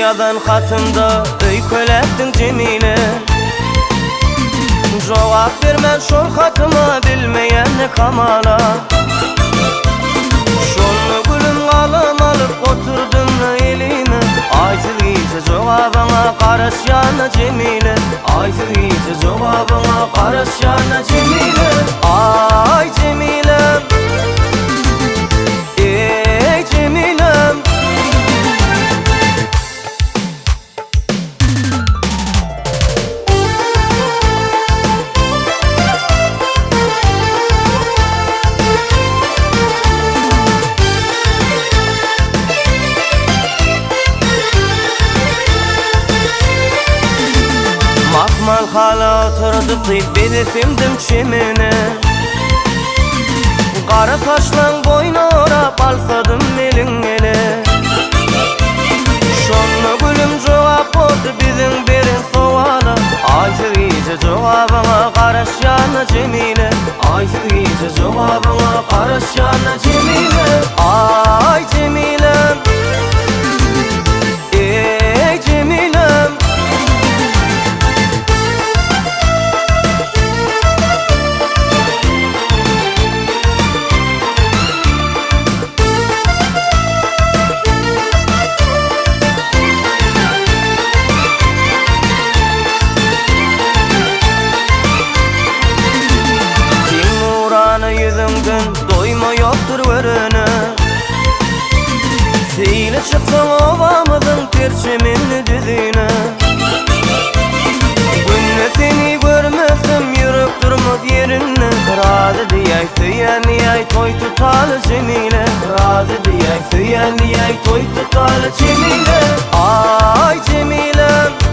Ýazan hatymda öýkeläpdiň Jemile. Jogap bermän şol hatyma bilmeýän kamala. Şonda gülüm galam alyp oturdym elime. Aýsyz gije jogabyňa garaşýan Jemile. Aýsyz gije jogabyňa garaşýan Jemile. Aý Jemilem. Eý Jemilem. Mahmal hala oturdypdy bezesemdim çemene. Gara saçlaň boýna orap alsadym eliň ele. Şonda gülüm jogap boldy biziň beren sowala. Aýsyz gije jogabyňa garaşýan Jemile. Aýsyz gije jogabyňa garaşýan Jemile. Aý Jemilem. Eý Jemilem. Seň nurana ýüzüňden doýma ýokdur görene. Seýle çyksaň obamyzyň perçemenli düzüne. Günde seni görmesem ýürek durmaz ýerinde. Razy diýäý söýýän diýäý toý tutaly Jemile. Razy diýäý söýýän diýäý toý tutaly Jemile. Aý Jemilem.